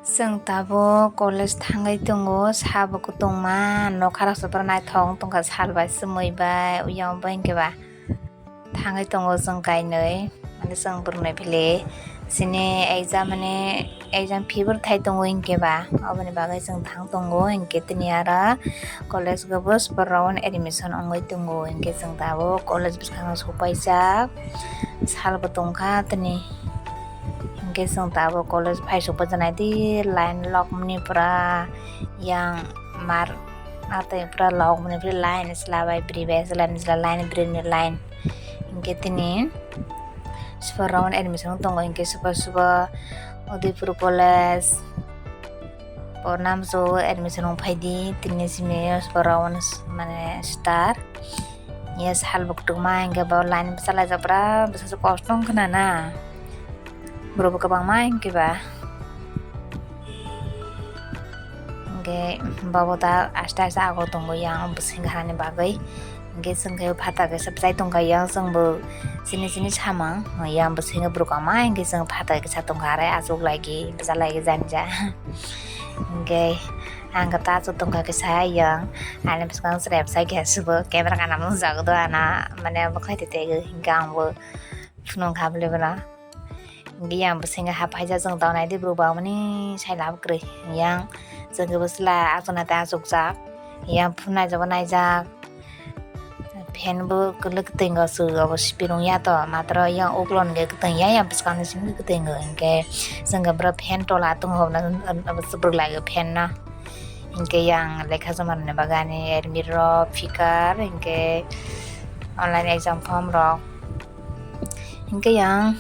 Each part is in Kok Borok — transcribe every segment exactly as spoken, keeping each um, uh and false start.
Chwng tabuk college thangwi tongo, sabo kwtwngma, nokha rok se pura naithok wng tongkha, sal bai swmwi bai, uyang bai hinkhe ba thangwi tongo chwng kainwi, mane chwng bwrwngnai phile chini exam, mane exam fee bo thai tongo hinkhe ba, oboni bagwi chwng thang tongo hinkhe tini aro college o bo super round admission wngwi tongo hinkhe chwng tabuk college bwskango sokpaijak, sal bo tongkha tini. Hinkhe chwng tabuk college phai sokpaijaknai di line lokmani pura yang mar atwi pura lokmani pura line chwla bai bwrwi bai chwla line bwrwi ni line. Hinkhe tini super round admission tongo hinkhe super super Udaipur college. Bo namso admission wng phai di, tini simi borok mane star. Ye sal bo kwtwma hinkhe bo line bwsa laijak pura bwsa se kosto wng khna na. Borok bo kwbangma hinkhe ba. Hinkhe bo bo ta aste aste ago tongo yang bwswng harani bagwi. Hinkhe chwng khe phatar kaisa bwchai tongkha yang chwngbo chini chini samung yang bwswng borok kwbangma hinkhe chwng phatar kaisa tongkha are achuk laigi bwsa laigi jani ja. Hinkhe ang khe ta achuk tongkha kaisa yang ani bwskango chwrai bwsai khe subo camera kana nukjagwi do ana mane bwkhai twi twi hinkhe ang bo phunukha bwlai bono. Hinkhe yang bwswng khe hap phaijak chwng tongnai di borok ba mani sai lab kwrwi yang chwng khe bwsla achuknai tei achukjak yang phunuknai jabo naijak. Fan bo kwlwk kwtwingo chwng obo sipirung ya to matro yang uklon khe kwtwng ya yang bwskango simi kwtwingo hinkhe chwng khe borok fan tola tongo obo swbwrwk laio fan no. Hinkhe yang lekha chuma rwni bagwi ani admit rok phikar hinkhe online exam form rok. Hinkhe yang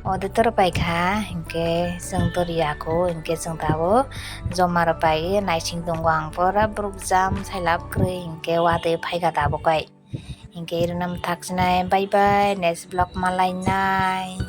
auditor paikha hinkhe chwng to riyakho hinkhe chwng tabuk joma rok paiwi naising tongo ang pura borok jam sai lab kwrwi hinkhe watwi phaikha tabuk kai. Hinkhe irwna mwthak sinai bye bye next vlog malainai.